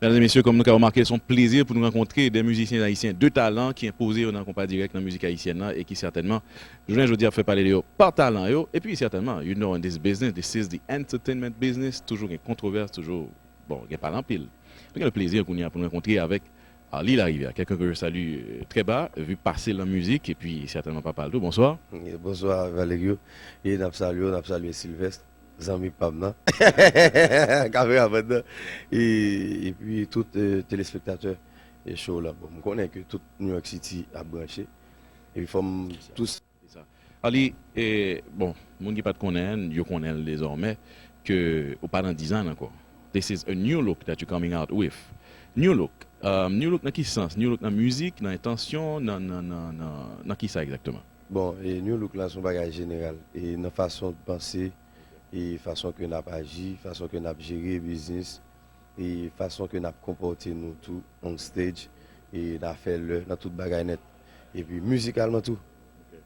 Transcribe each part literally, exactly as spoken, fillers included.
Medam e mesye, kòm nou ka remake, se yon plezi pou nou rankontre de mizisyen ayisyen de talan ki enpoze yo nan konpa dirèk nan mizik ayisyèn nan e ki sètènman, jounen jodi a, ap fè pale de yo pa talan yo. Epi sètènman, you know, in this business, this is the entertainment business, toujou gen kontwovès, toujou, bon, gen pale anpil. Nou gen le plezi kounye a pou nou rankontre avèk Arly Larivière, quelqu'un que je salue euh, très bas, vu pase lan mizik, epi sètènman papa l tou. Bonswa. Bonswa Valerio. E n ap salye w, n ap salye Sylvestre, zanmi pa m nan. Kameramann nan. E, epi tout euh, telespektatè e show la. Bon, m konnen ke tout New York City ap branche. Epi fò m tous Sa. Arly, e, bon, moun ki pa t konnen, yo konnen l dezòmè, ke ou pa nan design ankò. This is a new look that you coming out with. New look. Um, new look nan ki sans? New look nan mizik, nan entansyon, nan, nan, nan, nan, nan ki sa egzakteman? Bon, e new look la se yon bagay jeneral. E nan fason de panse, e fason ke n ap aji, fason ke n ap jere biznis, e fason ke n ap konpòte nou tou on stage, e n a fè lè nan tout bagay nèt. Epi mizikalman tou,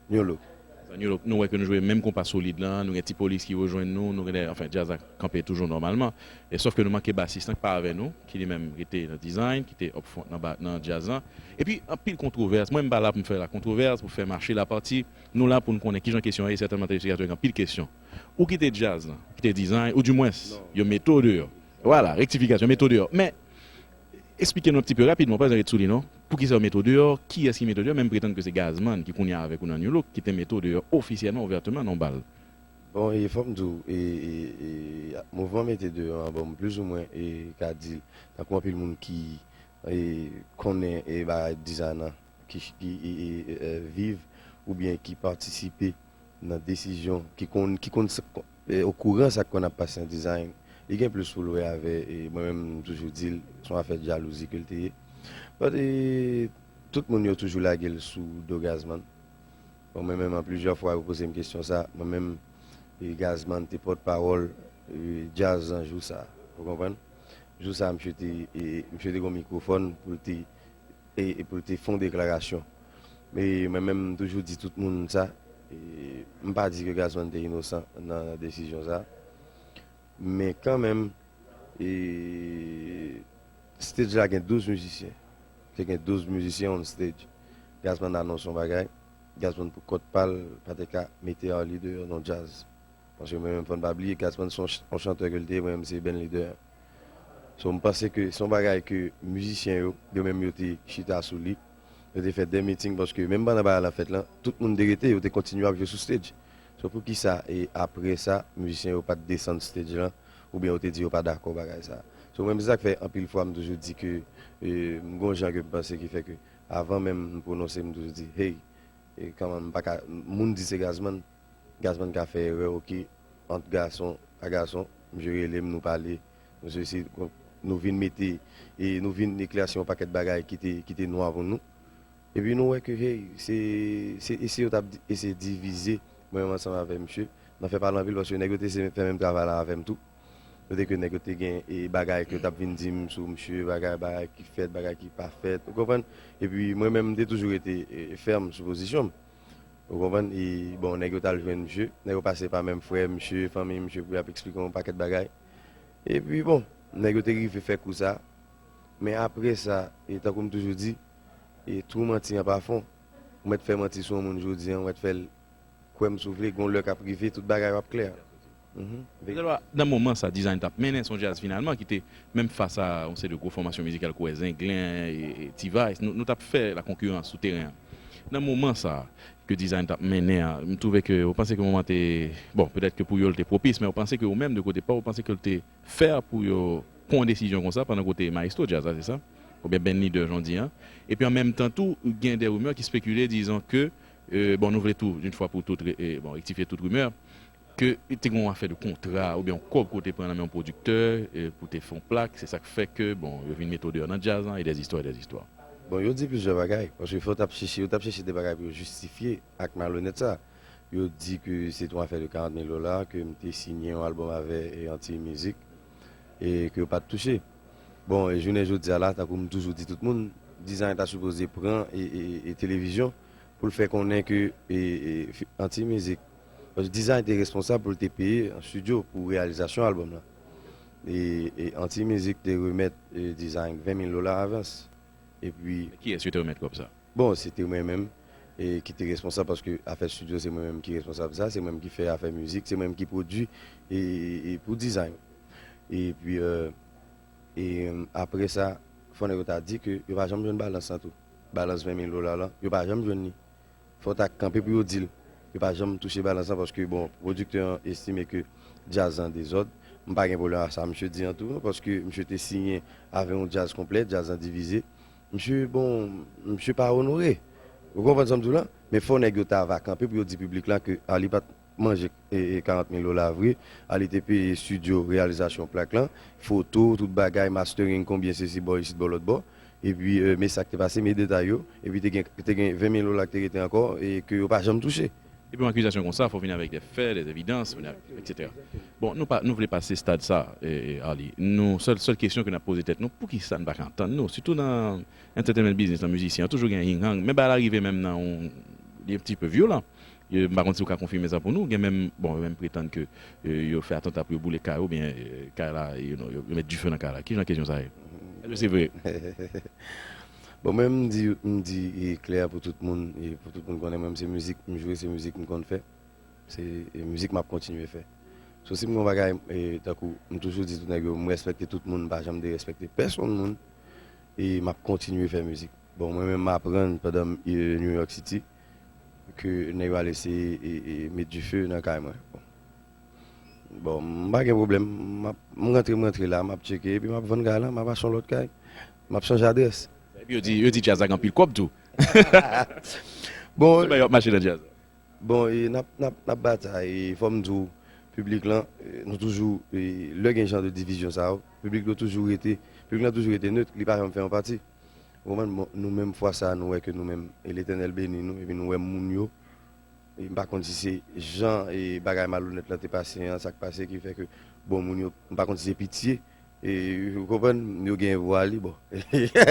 new look. New look, nou wè ke nou jwe menm konpa solid lan, nou gen Ti Polis ki rejwenn nou, nou gen, anfen, djaz la kanpe toujou nòmalman. E sòf ke nou manke basis lan ki pa avè nou, ki li menm rete nan design, ki te up front nan, nan djaz lan. Epi, anpil kontwovès, mwen m pa la pou m fè la kontwovès, pou fè mache la pati. Nou la pou n konnen kijan kesyon an ye, sètènman telespektatè yo gen anpil kesyon. Ou kite djaz lan, ou kite design, ou dimwens, yo mete w deyò. Vwala, rektifikasyon, mete w deyò. Men, eksplike nou yon ti pe rapidman, pa bezwen ret sou li non. Poukisa yo mete w deyò, kiyès ki mete w deyò, men m pretann ke se Gazman ki kounye a avèk ou nan New Look, ki te mete w deyò ofisyèlman, ouvèteman, nan yon bal. Bon, e fò m di w, e, e, e, mouvman mete deyò an, bon, m plizoumwen e ka di l, tankou anpil moun ki e, konnen e bagay design lan, ki, ki e, e, e, viv oubyen ki patisipe nan desizyon, ki konn, ki konn sa, e, okouran sa k konn ap pase nan design, li gen plis pou l wè avè, e, mwen menm m toujou di l, se yon afè jalouzi ke l te ye. But, e, tout moun yo toujou lage l sou do Gazman. Bon, mwen menm, an plizyè fwa, yo poze m kesyon sa. Mwen menm, e, Gazman te pòtpawòl e, djaz lan jou sa. Ou konprann? Jou sa, misye te, e, misye te gen yon mikwofòn pou l te, e, e pou l te fè yon deklarasyon. E mwen menm, m toujou di tout moun sa. E, m pa di ke Gazman te inosan nan desizyon sa. Men kanmenm, e, stage la gen douz mizisyen. Te gen douz mizisyen on stage. Gazman anonse yon bagay. Gazman pou kont pa l pa te ka mete Arly deyò nan djaz. Paske mwen menm, fò n pa bliye, Gazman se yon ch-, yon chantè ke l te ye, mwen menm se bandleader. So, m panse ke se yon bagay ke mizisyen yo, yo menm yo te chita sou li. Yo te fè de meeting, paske menm pandan bagay la fèt lan, tout moun te rete, yo te kontinye ap jwe sou stage. So, poukisa, e apre sa, mizisyen yo pa t desann stage lan, oubyen yo te di yo pa dakò bagay sa? So, mwen menm, se sa k fè anpil fwa m toujou di ke, e, m gon jan ke m panse ki fè ke, avan menm m pwononse, m toujou di, hey, e, kòman m pa ka, moun di se Gazman, Gazman ka fè erè, oke, ant gason a gason, misye rele m, nou pale, nou sesi, nou vin mete, e nou vin eklèsi yon pakèt bagay ki te, ki te nwa pou nou. Epi nou wè ke, hey, se, se eseye yo t ap di- eseye divize mwen menm ansanm avè misye, nan fè pale anpil, paske nèg yo te eseye fè menm travay la avè m tou. Kote ke nèg yo te gen e bagay ke yo t ap vin di m sou misye, bagay, bagay ki fèt, bagay ki pa fèt, ou konprann? Epi mwen menm, m te toujou rete e, fèm sou pozisyon m. Ou konprann? E, bon, nèg yo t al jwenn misye. Nèg yo pase pa menm frè misye, fanmi misye pou y ap eksplike yon pakèt bagay. Epi, bon, nèg yo te rive fè kou sa. Men apre sa, e tankou m toujou di, e twou manti an pa fon. Ou mèt fè manti sou yon moun jodi a, ou mèt fè l kwè m si w vle, gon lè k ap rive, tout bagay yo ap klè. Mhm. Nan moman sa, Design t ap mennen, se yon djaz finalman ki te menm fas a yon seri de gwo fòmasyon mizikal kwè Zenglen, e, e T-Vice, nou, nou t ap fè la konkirans sou teren an. Nan moman sa ke Design t ap mennen an, m twouve ke, ou panse ke moman te, bon, petèt ke pou yo l te pwopis, men ou panse ke ou menm de kote pa w, ou panse ke l te fè pou yo pran yon desizyon konsa pandan kote maestro djaz la, se sa? Oubyen bandleader jan w di an. Epi an menm tan tou, gen de rimè ki spekile dizon ke, e, bon, nou vle tou, d'une fois pour toutes, e, bon, rektifye tout rimè, ke te gen yon afè de kontra oubyen yon kòb ke w te pran nan men yon pwodiktè, e, pou te fè yon plak, se sa k fè ke, bon, yo vin mete w deyò nan djaz lan, e dèzistwa, e dèzistwa. Bon, yo di plizyè bagay, paske fò yo t ap chèche, yo t ap chèche de bagay pou yo jistifye ak malonèt sa. Yo di ke se te yon afè de karant mil dola, ke m te siyen yon albòm avè e Anti Mizik, e ke yo pa t touche. Bon, e jounen jodi a la, tankou m toujou di tout moun, Design ta sipoze pran e, e, e televizyon pou l fè konnen ke e, e, Anti Mizik, paske Design te responsab pou l te peye an estidyo pou reyalizasyon albòm lan. E, e Anti Mizik te remèt e, Design ven mil dola avans. Epi, Kiyès yo te remèt kòb sa? Bon, se te mwen menm e, ki te responsab, paske afè estidyo se mwen menm ki responsab sa, se mwen menm ki fè afè mizik, se mwen menm ki pwodui e, e, e pou Design. Epi, e, e, apre sa, fò nèg yo ta di ke yo pa janm jwenn balans lan tou. Balans ven mil dola lan, yo pa janm jwenn li. Fò w ta kanpe pou yo di l. Yo pa janm touche balans lan paske, bon, pwodiktè an estime ke djaz lan dezòd. M pa gen pwoblèm a sa misye di an tou, non, paske misye te siyen avè yon djaz konplè, djaz lan divize. Misye, bon, misye pa onore. Ou konprann sa m di w lan? Men fò nèg yo ta va kanpe pou yo di piblik la ke Arly pa t manje e, e karant mil dola vre. Arly te peye estidyo reyalizasyon plak lan, foto, tout bagay, mastering, konbyen sesi bò isit, bò lòt bò. Epi, e, men sa k te pase, men detay yo. Epi te gen, te gen ven mil dola ki te rete ankò e ke yo pa janm touche. Epi yon akizasyon konsa, fò w vin avèk de fè, de evidans, vin avèk, etsetera. Bon, nou pa, nou vle pase stad sa, e, e, Arly. Nou, sèl, sèl kesyon ke n ap poze tèt nou, poukisa n pa ka antann nou? Sitou nan entertainment business, nan mizisyen, toujou gen ying-yang. Men bagay la rive menm nan yon, li un petit peu vyolan. Yo, m pa konn si w ka konfime sa pou nou. Gen menm, bon, yo menm pretann ke e, yo fè atanta pou yo boule kay ou, oubyen e, kay la, you know, yo, yo met dife nan kay la. Kijan kesyon sa ye? Èske se vre? Bon, mwen, m di, m di e, klè pou tout moun, e pou tout moun konnen mwen, se mizik m jwe, se mizik m konn fè. Se e, mizik m ap kontinye fè. So, si m gen yon bagay, e, tankou m toujou di tout nèg yo, m respekte tout moun, m pa janm derespekte pèsonn moun, e m ap kontinye fè mizik. Bon, mwen menm, m aprann pandan m e, New York City, ke nèg yo al eseye e, e, met dife nan kay mwen. Bon. Bon, m pa gen pwoblèm. M ap, m rantre, m rantre la, m ap tcheke, epi m ap vann kay la, m ap achte yon lòt kay, m ap chanje adrès. Epi yo di, yo di djaz la gen anpil kòb tou. Bon, Kòman yo ap mache nan djaz la? Bon, e, n ap, n ap, n ap batay, e, fò m di w, piblik lan, e, nou toujou, e, lè gen jan de divizyon sa yo, piblik yo toujou rete, piblik lan toujou rete net, li pa janm fè yon pati. Ou konprann? Bon, nou menm fwa sa, nou wè ke nou menm, e, Letènèl beni nou, epi nou wè moun yo, e, m pa konn si se jan, e, bagay malonèt lan te pase an, sa k pase ki fè ke, bon, moun yo, m pa konn si se pitye, e, ou konprann, yo gen vwa li, bon.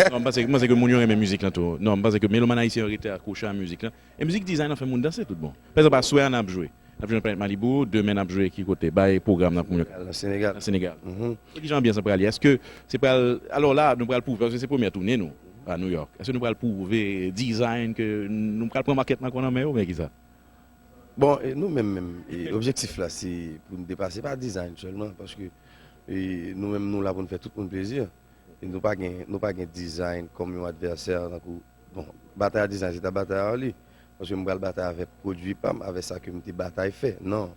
Non, m panse, m panse ke moun yo renmen mizik lan tou. Non, m panse ke melomàn ayisyen yo rete akwoche a mizik lan. E mizik Design nan fè moun danse tout bon. Pa egzanp, aswè a n ap jwe. N ap jwe nan Planèt Malibu, demen n ap jwe ki kote? Bay pwogram nan pou moun yo. Nan Senegal. Nan Senegal. Mhm. Kijan anbyans lan pral ye? Èske se pral, alò la, nou pral pwouve, paske se premyè tounen nou a New York. Èske nou pral pwouve Design ke nou pral pran makèt lan ankò nan men yo, oubyen kisa? Bon, e nou menm, menm, e objektif la, se pou n depase pa Design sèlman, paske e nou menm, nou la pou n fè tout moun plezi. E nou pa gen, nou pa gen Design kòm yon advèsè, tankou, bon, batay a Design, se ta batay a Arly. Paske m pral batay avèk pwodui pa m, avèk sa ke m te batay fè. Non,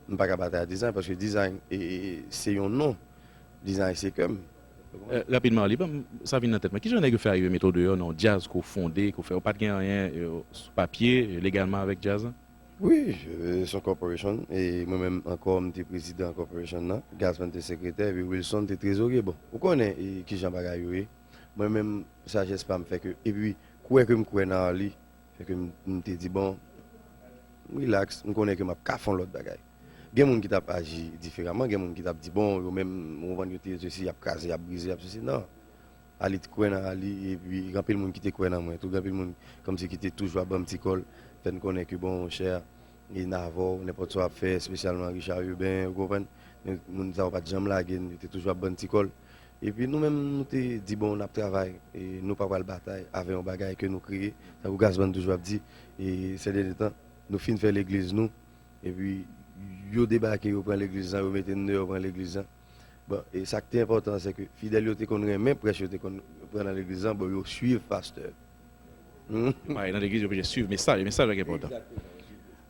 m pa ka batay a Design, paske Design, e, e, e, se yon non. Design se kè m. E, rapidman, Arly, ban m, sa vin nan tèt mwen. Kijan nèg yo fè arive mete w deyò nan yon djaz ke w fonde, ke w fè? Ou pa t gen anyen e, sou papye, e, legalman avèk djaz lan? Wi, e, se yon corporation, e mwen menm ankò, m te prezidan corporation nan, Gazman te sekretè, epi Wilson te trezorye. Bon, ou konnen e, kijan bagay yo ye. Mwen menm, sajès pa m fè ke, epi kwè ke m kwè nan Arly, fè ke m, m te di, bon, m rilaks, m konnen ke m ap ka fè yon lòt bagay. Gen moun ki t ap aji diferaman, gen moun ki t ap di, bon, yo menm, ou konprann, yo te, yo te si, y ap kraze, y ap brize, y ap sesi. Non. Arly te kwè nan Arly, epi gen anpil moun ki te kwè nan mwen tou, gen anpil moun kòmsi ki te toujou ap ban m ti kòl, fè n konnen ke, bon, monchè, e n avè w, nenpòt sa w ap fè, espesyalman Richard Urbain, ou konprann? Men moun sa yo pa t janm lage n, yo te toujou ap ban n ti kòl. Epi nou menm, nou te di, bon, n ap travay, e nou pa pral batay avè yon bagay ke nou kreye, tankou Gazman toujou ap di, e sè dènye tan, nou fin fè legliz nou, epi yo debake, yo pran legliz lan, yo mete n deyò, yo pran legliz lan. Bon, e sa k te enpòtan, se ke fidèl yo te konn renmen prèch yo te konn pran nan legliz lan, bon, yo swiv pastè. Hmm? Yo pa nan legliz, yo oblije swiv mesaj, e mesaj la ki enpòtan.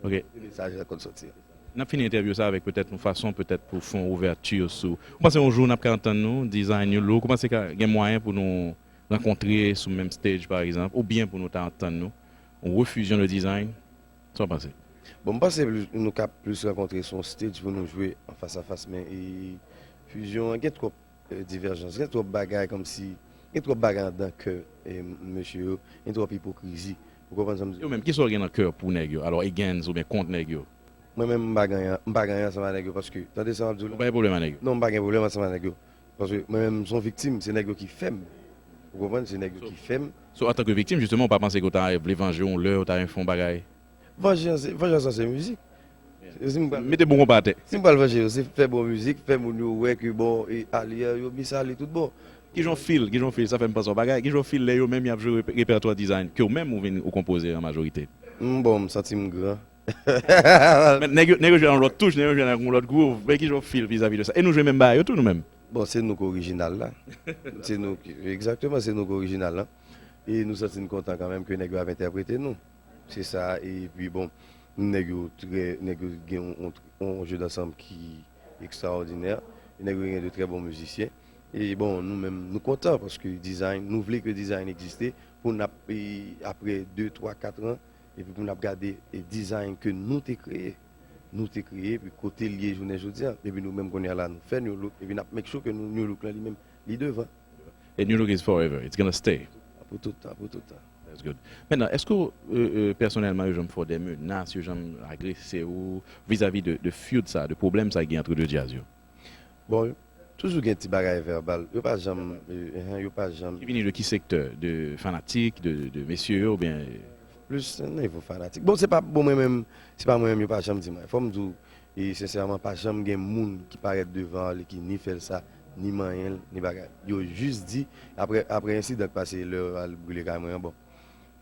Ok. Se mesaj la konn soti. N ap fini entèvyou sa avèk petèt yon fason, petèt pou fè yon ouvèti sou. Ou panse yon jou n ap ka antann nou, Design, You Look, ou panse ka gen mwayen pou nou rankontre sou menm stage, pa egzanp, oubyen pou nou ta antann nou, yon refizyon de Design? Sa w panse? Bon, m panse plis, nou ka plis rankontre sou yon stage pou nou jwe an fas a fas, men e, fizyon an gen twòp e, divèjans, gen twòp bagay kòmsi, gen twòp bagay anndan kè e, mesye yo, gen twòp ipokrizi. Ou konprann sa m di? Yo menm, kisa w gen nan kè pou nèg yo? Alò, against oubyen kont nèg yo? Mwen menm, m pa gen anyen, m pa gen anyen ansanm a nèg yo, paske, tande sa m ap di w Ou la? pa gen pwoblèm ak nèg yo? Non, m pa gen pwoblèm ansanm a nèg yo. Paske mwen menm, m se yon viktim, se nèg yo ki fè m. Ou konprann? Se nèg yo ki fè m. So, antanke viktim, jisteman, ou pa panse ke w ta vle vanje w yon lè, ou ta renmen fè yon bagay? Vanjans, vanjans lan se mizik. Si m pral, mete bon konpa atè. Si m pral vanje yo, se fè bon mizik, fè moun yo wè ke bon, e, Arly a, yo miss Arly tout bon. Kijan w feel, kijan w feel, sa fè m panse yon bagay, kijan w feel lè yo menm y ap jwe repè- repètwa Design, ke w menm ou vin ou konpoze an majorite? M bon, m santi m gran. Men nèg yo, nèg yo jwe nan lòt touch, nèg yo jwe nan yon lòt gwouv, men kijan w feel vizavi de sa? E nou jwe menm bagay yo tou nou menm? Bon, se nou ki orijinal la. Se nou ki, egzakteman, se nou ki orijinal la. E nou santi n kontan kanmenm ke nèg yo ap entèprete nou. Se sa, epi bon, nèg yo trè, nèg yo gen yon, yon, yon jeu d'ensemble ki ekstraòdinè. E nèg yo gen de trè bon mizisyen. E bon, nou menm, nou kontan paske Design, nou vle ke Design egziste pou n ap, e, apre de, twa, kat an, epi pou n ap gade, e, Design ke nou te kreye. Nou te kreye, epi kote l ye jounen jodi a. Epi nou menm kounye a la, nou fè New Look, epi n ap make sure ke nou, New Look lan li menm, li devan. E New Look is forever, it's gonna stay. Pou tout tan, pou tout tan. That's good. Mentnan, èske w, e, e, pèsonèlman, yo janm fè w de menas, yo janm agrese w vizavi de, de feud sa, de pwoblèm sa ki gen ant de djaz yo? Bon, toujou gen ti bagay vèbal. Yo pa janm, e, e, yo pa janm. Ki vini de ki sektè? De fanatik, de, de mesye yo, oubyen? Plis nivo fanatik. Bon, se pa, bon, mwen menm, se pa mwen menm, yo pa janm di mwen. Fò m di w, e sensèman, pa janm gen moun ki parèt devan Arly ki ni fè l sa, ni manyen l, ni bagay. Yo jis di, apre, apre ensidan k pase lè yo al brile kay mwen an, bon.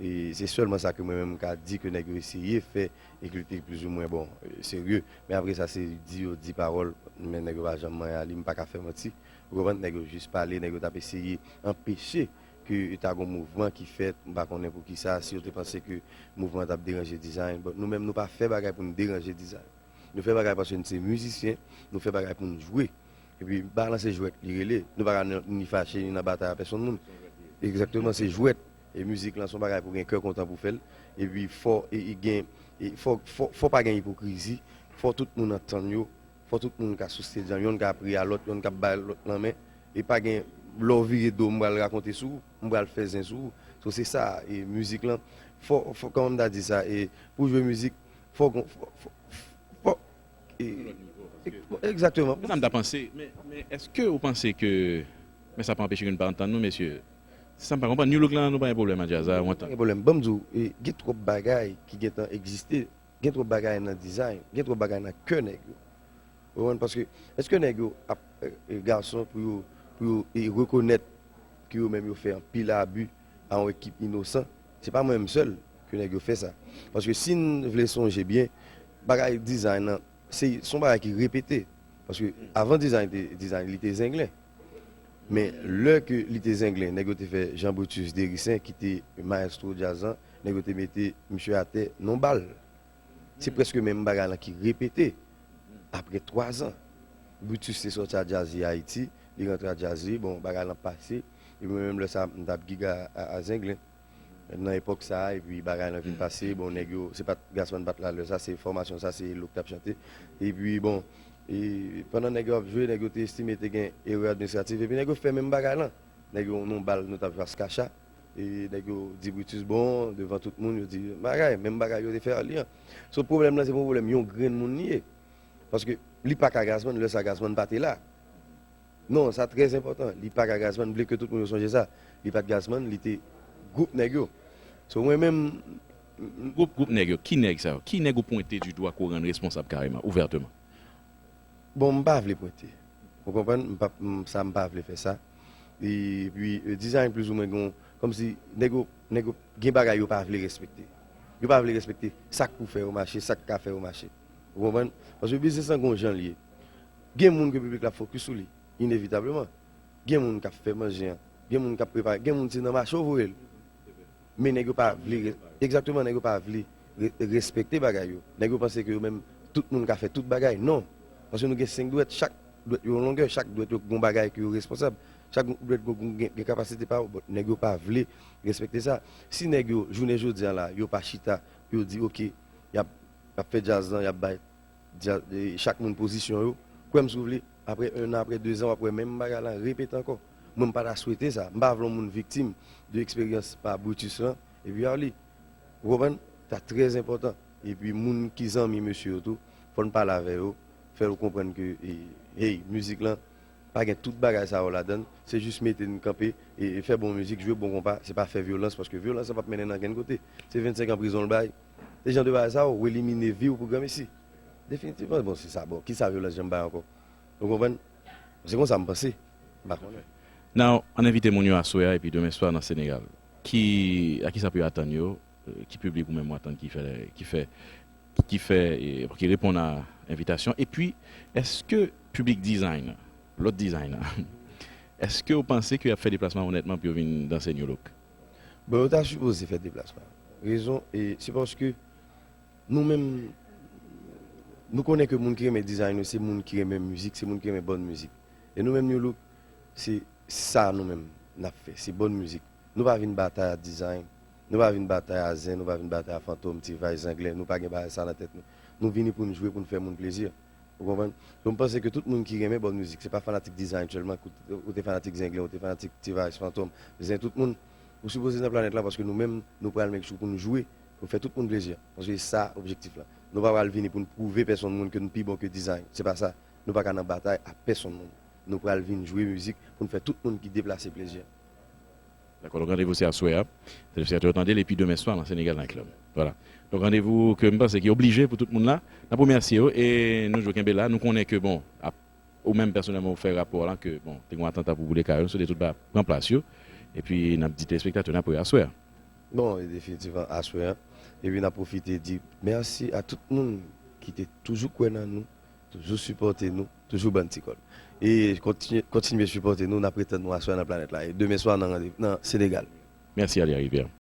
E se sèlman sa ke mwen menm m ka di ke nèg yo eseye fè e ki te plizoumwen, bon, e, serye. Men apre sa, se di yo di pawòl, men nèg yo pa janm manyen Arly, m pa ka fè manti. Ou konprann? Nèg yo jis pale, nèg yo t ap eseye anpeche ke ta gon mouvman ki fèt, m pa konnen poukisa, si yo te panse ke mouvman an t ap deranje Design. Bon, nou menm, nou pa fè bagay pou n deranje Design. Nou fè bagay paske n se mizisyen, nou fè bagay pou n jwe. Epi balanse jwèt li rele. Nou pa ka ni, ni fache, ni nan batay a pèsonn moun. Egzakteman, se jwèt. E mizik lan se yon bagay pou gen kè kontan pou fè l. Epi fò, e, e gen, e fò, fò, fò pa gen ipokrizi. Fò tout moun antann yo. Fò tout moun ka souse djan. Yonn ka priye a lòt, yonn ka bay lòt lanmen. E pa gen lè w vire do, m pral rakonte sou ou, m pral fè zen sou ou. So, se sa, e mizik lan. Fò, fò, kòman m ta di sa, e pou jwe mizik, fò gon, fò, fò, fò, e, egzakteman. Se sa m ta panse. Men, men èske ou panse ke, men sa pa anpeche ke nou pa antann nou, mesye? Se sa m pa konprann. New Look lan, nou pa gen pwoblèm ak djaz la, ou antann? Gen pwoblèm. Ban m di w, e, gen twòp bagay ki gentan egziste. Gen twòp bagay nan Design, gen twòp bagay nan kè nèg yo. Ou konprann? Paske, èske nèg yo ap, e, e, gason pou yo, pou yo, e, rekonèt ke yo menm yo fè anpil abi a yon ekip inosan? Se pa mwen menm sèl ke nèg yo fè sa. Paske si n vle sonje byen, bagay Design nan, se, se yon bagay ki repete. Paske avan Design te, Design, li te Zenglen. Men lè ke li te Zenglen, nèg yo te fè Jean Brutus Dericen, ki te mayestwo djaz lan, nèg yo te mete misye atè, non bal. Se prèske menm bagay lan ki repete apre twa zan. Brutus te sòti a djaz li Ayiti, li rantre a djaz li, bon, bagay lan pase. Epi mwen menm lè sa, m t ap giga a, a Zenglen. Nan epòk sa a, epi bagay lan vin pase, bon, nèg yo, se pa t, Gassman pa t la lè sa, se fòmasyon sa, se Look t ap chante. Epi, bon, e, pandan nèg yo ap jwe, nèg yo te estime te gen erè administratif, epi nèg yo fè menm bagay lan. Nèg yo non bal, nou t ap jwe a skacha. E nèg yo di Brutus bon, devan tout moun, yo di bagay, menm bagay yo te fè Arly an. So, pwoblèm lan, se pa yon pwoblèm yon grenn moun li ye. Paske li pa ka Gassman, lè sa Gassman pa te la. Non, sa trè enpòtan. Li pa ka Gassman, m vle ke tout moun yo sonje sa. Li pa t Gassman, li te gwoup nèg yo. So, mwen menm, m, m, gwoup, gwoup nèg yo, ki nèg sa yo? Ki nèg ou pwente di dwa ke w rann responsab kareman, ouvèteman? Bon, m pa vle pwente. Ou konprann? M pa, m, sa, m pa vle fè sa. Epi, e, Design plizoumwen gon, kòmsi nèg yo, nèg yo gen bagay yo pa vle respekte. Yo pa vle respekte sa k pou fè yo mache, sa k ka fè yo mache. Ou konprann? Paske biznis lan gon jan l ye. Gen moun ke piblik la fokis sou li, inevitableman. Gen moun k ap fè manje an, gen moun k ap prepare, gen moun se nan mache w voye l. Men nèg yo pa vle re-, egzakteman, nèg yo pa vle re-, respekte bagay yo. Nèg yo panse ke yo menm, tout moun ka fè tout bagay. Non. Paske nou gen senk dwèt, chak dwèt yo yon longè, chak dwèt yo gon bagay ke yo responsab. Chak dwèt gon, gon, gen, gen kapasite pa yo. Bon, nèg yo pa vle respekte sa. Si nèg yo, jounen jodi a la, yo pa chita, yo di, oke, y ap, y ap fè djaz lan, y ap bay dja-, e, chak moun pozisyon yo. Kwè m si w vle, apre en an, apre de zan, w ap wè menm bagay lan repete ankò. Mwen, m pa ta swete sa. M pa vle yon moun viktim de eksperyans pa Brutus lan, epi Arly. Ou konprann? Sa trè enpòtan. Epi moun ki zanmi mesye yo tou, fò n pale avè yo, fè yo konprann ke, e, hey, mizik lan, pa gen tout bagay sa yo ladan l. Se jis mete n kanpe, e, e fè bon mizik, jwe bon konpa, se pa fè vyolans, paske vyolans lan p ap mennen n ankenn kote. Se vennsenk an prizon l bay. Se jan de bagay sa yo, w elimine vi w pou granmesi. Definitivman, bon, se sa. Bon, ki sa vyolans jan m bay ankò? Ou konprann? Se konsa m panse. M pa konnen. Now, ann envite moun yo aswè a epi demen swa nan Senegal. Ki, a ki sa pou yo atann yo? Eh, ki piblik ou menm ou atann ki fè, ki fè, ki fè, eh, ki reponn a envitasyon? Epi, èske piblik design, lòt design nan, èske w panse ke y ap fè deplasman onètman pou yo vin danse New Look? Bon, yo ta sipoze fè deplasman. Rezon, e, se paske nou menm, nou konnen ke moun ki renmen design yo, se moun ki renmen mizik, se moun ki renmen bòn mizik. E nou menm, New Look, se sa nou menm n ap fè, se bòn mizik. Nou pa vin batay a design, nou pa vin batay a zen, nou pa vin batay a fantom, T-Vice, zenglen, nou pa gen bagay sa nan tèt nou. Nou vini pou n jwe, pou n fè moun plezi. Ou konprann? Donk, m panse ke tout moun ki renmen bòn mizik, se pa fanatik design sèlman, ke ou te fanatik zenglen, ou te fanatik T-Vice, fantom, zen, tout moun, ou sipoze nan planèt la, paske nou menm, nou pral make sure pou n jwe, pou fè tout moun plezi. Paske se sa objektif la. Nou pa pral vini pou n pwouve pèsonn moun ke nou pi bon ke design. Se pa sa. Nou pa ka nan batay a pèsonn moun. Nou pral vin jwe mizik pou n fè tout moun ki deplase plezi. Dakò, donk randevou se aswè a. Telespektatè yo tande l epi demen swa nan Senegal Night Club. Vwala. Donk randevou ke m panse ki oblije pou tout moun la. N ap remèsye yo e nou jwe kenbe la. Nou konnen ke, bon, ap, ou menm pèsonèlman ou fè rapò la ke, bon, te gen yon atantan pou boule kay yo, nou swete tout bagay pran plas yo. Epi n ap di telespektatè yo n ap wè aswè a. Bon, e definitivman aswè a. Epi n ap pwofite di mèsi a tout moun ki te toujou kwè nan nou, toujou sipòte nou, toujou ban n ti kòb. E kontinye, kontinye sipòte nou, n ap ret tann nou aswè nan planèt la. E demen swa nan randevou nan Senegal. Mèsi, Alia Rivière.